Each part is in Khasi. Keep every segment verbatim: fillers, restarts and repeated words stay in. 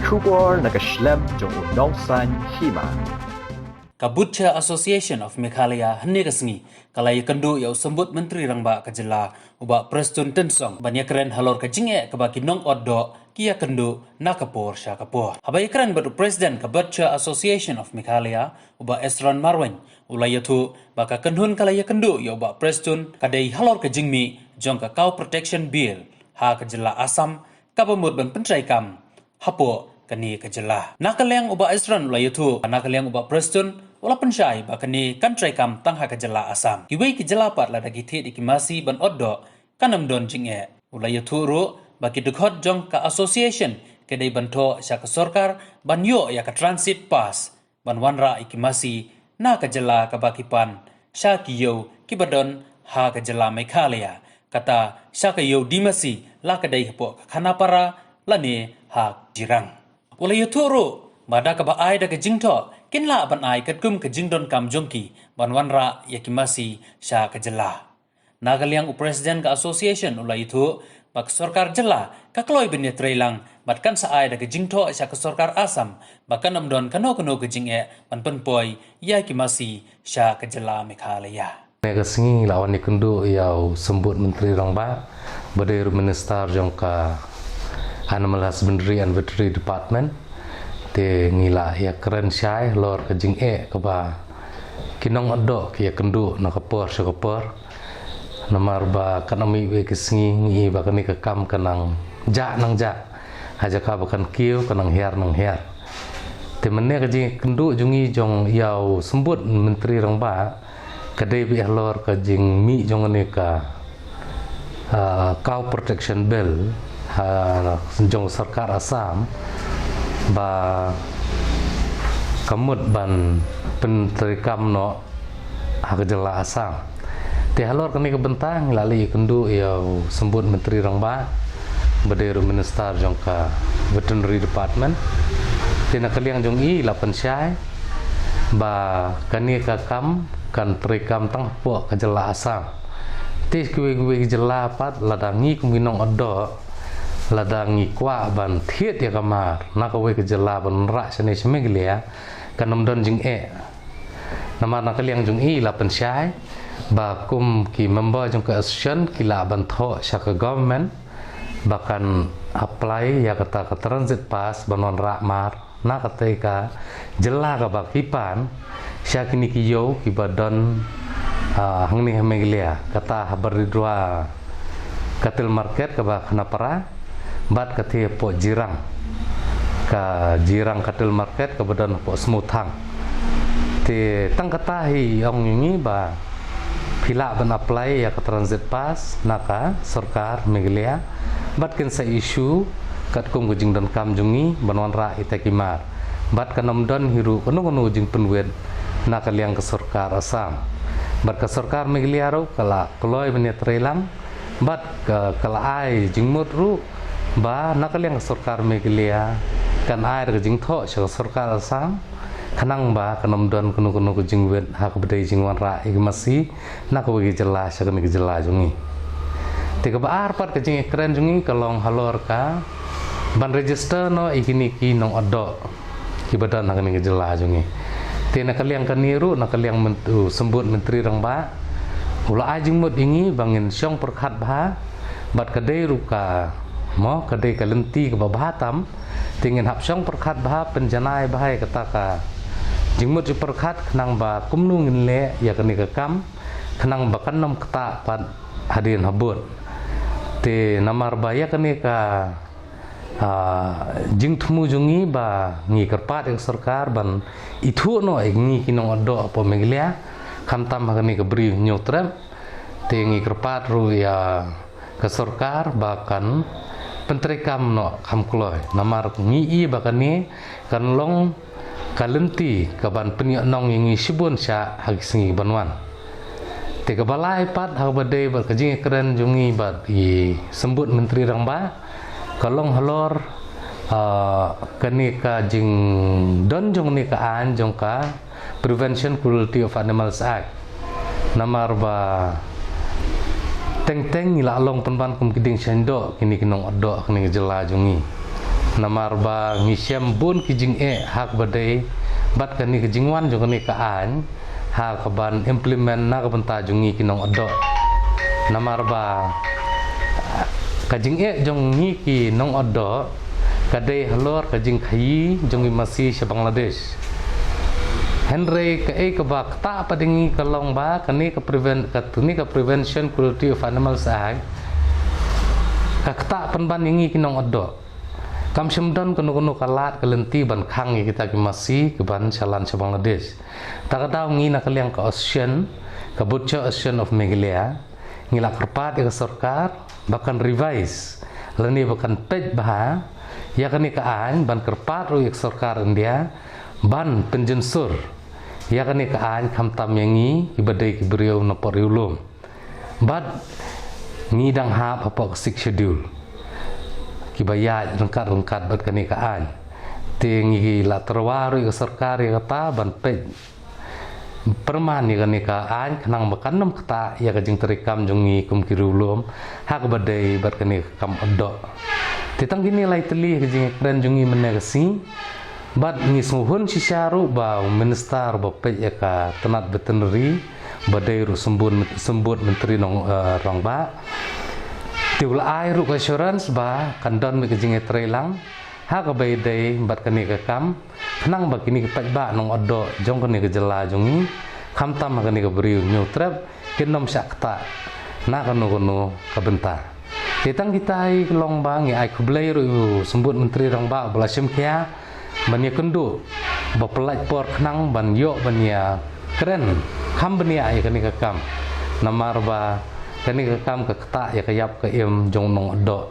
Khubor na ka shlem jong u nongsan hima. Ka Butcher Association of Meghalaya hynne ka sngi ka la ïakynduh ïa u Symbud Myntri Rangbah ka jylla u Bah Prestone Tynsong ban ïakren halor ka jingeh kaba ki nongot doh ki ïakynduh na ka por sha ka por. Haba ïakren bad u President ka Butcher Association of Meghalaya u Bah Esron Marwein u la ïathuh ba ka kynhun ka la ïakynduh ïa u Bah Prestone ka dei halor ka jingmih jong ka Cow Protection Bill ha ka jylla Assam kaba mut ban pyntreikam hapoh kane ka jylla. Na ka liang u Bah Esron u la ïathuh, na ka liang u Bah Prestone u la pynshai ba kane kan treikam tang ha ka jylla Assam. Kiwei ki jylla pat lada ki thied ïa ki masi ban ot doh kan ym don jingeh. U la ïathuh ruh ba ki dkhot jong ka association ki dei ban thoh sha ka sorkar ban ïoh ïa ka transit pass ban wanrah ïa ki masi na ka jylla kaba ki pan sha ki ïew kiba don ha ka jylla Meghalaya, kata sha ka ïew Dimasi, la ka dei hapoh ka Khanapara lane ha Jirang. U la ïathuh ruh ba da kaba ai da ka jingthoh kin lah ban ai katkum ka jingdonkam jong ki ban wanrah ïa ki masi sha ka jylla. Na ka liang u President ka Association u la ïathuh ba ka sorkar jylla ka kloi ban ïatreilang bad kan sa ai da ka jingthoh sha ka sorkar Assam ba kan ym don kano kano ka jingeh ban pynpoi ïa ki masi sha ka jylla Meghalaya. Kane ka sngi la wan ïakynduh ïa u Symbud Myntri Rangbah ba dei ruh Minister jong ka Animal Husbandry and Veterinary Department. Te ngi la ïakren shai halor ka jingeh kaba ki nongot doh ki ïakynduh na ka por sha ka por. Namar ba kan ym ïa ki sngi ngi i ba kane ka kam ka nang jah nang jah. Ha jaka ba kan kiew ka nang hiar nang hiar. Te mynne ka jingkynduh jong ngi jong ïa u Symbud Myntri Rangbah ka dei beit halor ka jingmih jong kane ka, ah, Cow Protection Bill, ah, jong sorkar Assam ba ka mut ban pyntreikam noh ha ka jylla Assam. Te halor kane ka bynta ngi la leit ïakynduh ïa u Symbud Myntri Rangbah ba dei ruh Minister jong ka Veterinary Department. Te na ka liang jong i la pynshai ba kane ka kam kan treikam tang hapoh ka jylla Assam. Te kiwei kiwei ki jylla pat lada ngi kum ki nongot doh lada ngi kwah ban thied ïa ka mar na kawei ka jylla ban rah shane sha Meghalaya kan ym don jingeh. Namar na ka liang jong i la pynshai ba kum ki member jong ka association ki lah ban thoh sha ka government ba kan apply ïa kata ka transit pass ban wanrah mar na katei ka jylla kaba ki pan sha kine ki ïew kiba don, ah, hangne ha Meghalaya, kata ha Baridua Cattle Market kaba Khanapara bad kata hapoh Jirang, ka Jirang Cattle Market kaba don hapoh Smuthang. Te tang kata hi ong ïa ngi ba phi lah ban apply ïa ka transit pass na ka sorkar Meghalaya bad kin sa issue katkum ka jingdonkam jong ngi ban wanrah ïa kita ki mar. Bad kan ym don hi ruh kano kano jingpynwit na ka liang ka sorkar Assam. Bad ka sorkar Meghalaya ruh ka la kloi ban ïatreilang bad ka, ka la ai jingmut ruh ba na ka liang ka sorkar Meghalaya kan ai da ka jingthoh sha ka sorkar Assam khnang ba kan ym don kano kano ka jingwit ha kaba dei jingwanrah ïa ki masi na kawei ka jylla sha kane ka jylla jong ngi. Te kaba ar pat ka jingïakren jong ngi ka long halor ka ban register noh ïa kine ki nongot doh kiba don ha kane ka jylla jong ngi. Te na ka liang kane ruh na ka liang mynt-, u Symbud Myntri Rangbah u la ai jingmut ïa ngi ba ngin shong pyrkhat bha bad ka dei ruh ka, mo, ka dei ka lynti kaba bha tam. Te ngin hap shong pyrkhat bha, pynjanai bha ïa kata ka jingmut jingpyrkhat khnang ba kumno ngin leh ïa kane ka kam khnang ba kan ym ktah pat hadien habud. Te namar ba ïa kane ka, ah, jingthmu jong ngi ba ngi kyrpad ïa ka sorkar ban ithuh noh ïa ngi ki nongot doh hapoh Meghalaya, khamtam ha kane ka Bri u Hynñiewtrep. Te ngi kyrpad ruh ïa ka sorkar ba kan pyntreikam noh kham kloi. Namar ngi i ba kane kan long ka lynti kaban pynïohnong ïa ngi shibun shah ha ki sngi ban wan. Te kaba lai pat ha kaba dei bad ka jingïakren jong ngi bad i Symbud Myntri Rangbah ka long halor, ah, kane ka jingdon jong kane ka aiñ jong ka Prevention Cruelty of Animals Act. Namar ba teng teng ngi la long pynban kum ki dieng shaiñ doh kine ki nongot doh kane ka jylla jong ngi. Namar ba ngi shem bun ki jingeh ha kaba dei bad kane ka jingwan jong kane ka aiñ ha kaban implement na ka bynta jong ngi ki nongadoh. Namar ba ka jingeh jong ngi ki nongadoh ka dei halor ka jingkhaii jong ngi masi sha Bangladesh. Hynrei kaei kaba ktah pat ïa ngi ka long ba kane ka preven-, kane ka Prevention Cruelty of Animals Act ka ktah pynban ïa ngi ki nongadoh. Kam shym don kano kano ka lad ka lynti ban khang ïa kita ki masi kiban shalan sha Bangladesh. Ta ka daw ngi na ka liang ka ASSOCHAN, ka Butcher Association of Meghalaya, ngi la kyrpad ïa ka sorkar ba kan revise lane ba kan peit bha ïa kane ka aiñ, ban kyrpad ruh ïa ka sorkar India ban pynjynsur ïa kane ka aiñ, khamtam ïa ngi kiba dei ki briew na pdeng ri lum. Bad ngi dang hap hapoh ka Sixth Schedule kiba ïaid ryngkat ryngkat bad kane ka aiñ. Te ngi la tyrwa ruh ïa ka sorkar ïa kata ban peit pyrman ïa kane ka aiñ khnang ba kan ym ktah ïa ka jingtrei kam jong ngi kum ki riewlum ha kaba dei bad kane ka kam adoh. Te tang kine lai tylli ka jingkren jong ngi mynne ka sngi. Bad ngi sngewhun shisha ruh ba u minister ba peit ïa ka tnat veterinary ba dei ruh symbud, symbud Myntri Nong, eh, Rangbah, te u la ai ruh ka assurance ba kan don ka jingïatreilang ha kaba ïadei bad kane ka kam, khnang ba kine ki paidbah nongadoh jong kane ka jylla jong ngi, khamtam ha kane ka Bri u Hynñiewtrep, kin ym shah ktah na kano kano ka bynta. Te tang kita hi ka long ba ngi ai khublei ruh ïa u Symbud Myntri Rangbah ba la shim khia ban ïakynduh ba pyllait por khnang ban ïoh ban ïakren kham bniah ïa kane ka kam. Namar ba kane ka kam ka ktah ïa ka ïap ka im jong u nongadoh.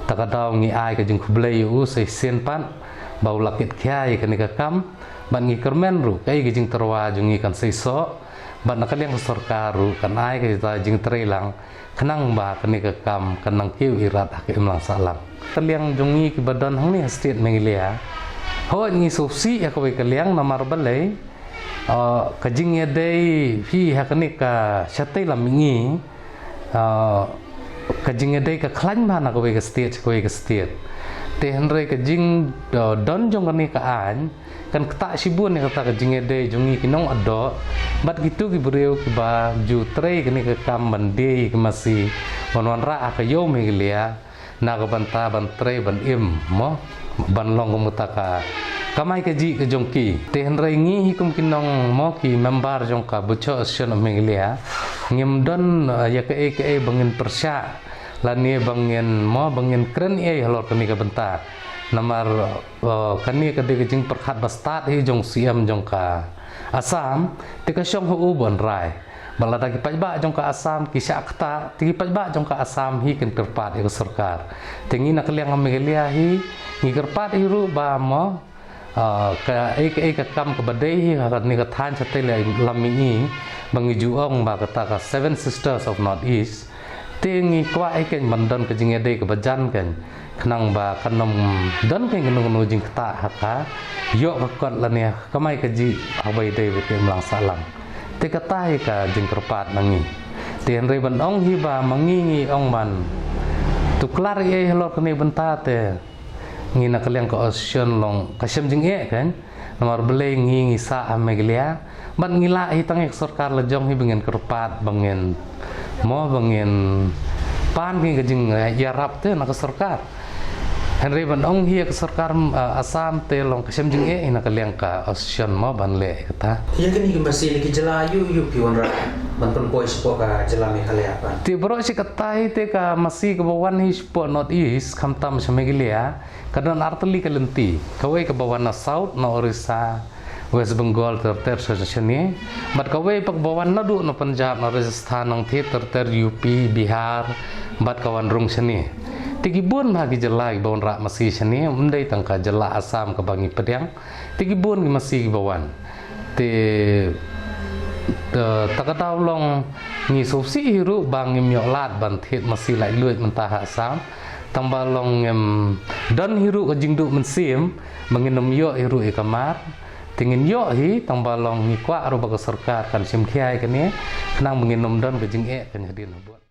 Ta ka daw ngi ai ka jingkhublei ïa u sa shisien pat ba u la kit khia ïa kane ka kam, bad ngi kyrmen ruh kaei ka jingtyrwa jong ngi kan seisoh, bad na ka liang ka sorkar ruh kan ai kata ka jingtreilang khnang ba kane ka kam kan nang kiew irat ha ka imlang sahlang. Ka liang jong ngi kiba don hangne ha state Meghalaya, hooid ngi sngewsih ha kawei ka liang namar balei, ah, ka jingïadei hi ha kane ka shatei lam mihngi, ah, ka jingïadei ka khlaiñ bha na kawei ka state sha kawei ka state. Te hynrei ka jing, ah, don jong kane ka aiñ kan ktah shibun ïa kata ka jingïadei jong ngi ki nongadoh bad kito ki briew kiba ju trei kane ka kam ban die ïa ki masi ban wanrah ha ka ïew Meghalaya na ka bynta ban trei ban im mo, ban long kum kata ka kamai kajih ka jong ki. Te hynrei ngi hi kum ki nong mo, ki member jong ka Butcher Association of Meghalaya, ngim don, eh, ïa kaei kaei ba ngin pyrshah lane ba ngin mo, ba ngin kren ei halor kane ka bynta. Namar, eh, kane ka dei ka jingpyrkhat ba stad hi jong u C M jong ka Assam, te ka shong ha u ban rai. Bad lada ki paidbah jong ka Assam ki shah ktah, te ki paidbah jong ka Assam hi kin kyrpad ïa ka sorkar. Te ngi na ka liang ka Meghalaya hi ngi kyrpad hi ruh ba mo, ah, kaei kaei ka kam kaba dei hi ha kane ka thaiñ shatei lam mihngi, ba ngi ju ong ba kata ka Seven Sisters of North East. Te ngi kwah hi kein ban don ka jingïadei kaba jan kein, khnang ba kan ym don kein kano kano jingktah ha ka ïoh ka kot lane ha ka kamai kajih ha kaba ïadei bad ka imlang sahlang. Te kata hi ka jingkyrpad na ngi. Te hynrei ban ong hi ba ma ngi ngi ong ban tuklar ei ei halor kane ka bynta, te ngi na ka liang ka association long ka shem jingeh kein. Namar balei ngi ngi sah ha Meghalaya bad ngi lah hi tang ïa ka sorkar la jong hi ba ngin kyrpad, ba ngin mo, ba ngin pan hi ka jingïarap te na ka sorkar. Hynrei ban ong hi ïa ka sorkar, ah, Assam te long ka shem jingeh hi na ka liang ka association mo ban leh ïa kata. Ïa kine ki masi na ki jylla aïu aïu phi wanrah ban pynpoi shapoh ka jylla Meghalaya pat? Te baroh shi katta hi te ka masi kaba wan hi shapoh North East khamtam sha Meghalaya ka don artylli ka lynti. Kawei kaba wan na South, na Orissa, West Bengal, ter ter sha shane. Bad kawei pat kaba wan naduh na Punjab, na Rajasthan, nangta ter ter U P, Bihar, bad ka wan rung shane. Te ki bun bha ki jylla kiba wanrah masi shane, ym dei tang ka jylla Assam kaba ngi pdiang. Te ki bun ki masi kiba wan. Te, te, ta ka daw long ngi sngewsih hi ruh ba ngim ïoh lad ban thied masi laitluid mynta ha Assam. Tang ba long ngim don hi ruh ka jingduh mynsiem ba ngin ym ïoh hi ruh ïa ka mar. Te ngin ïoh hi, tang ba long ngi kwah ruh ba ka sorkar kan shim khia ïa kane, khnang ba ngin ym don ka jingeh kan hadien habud.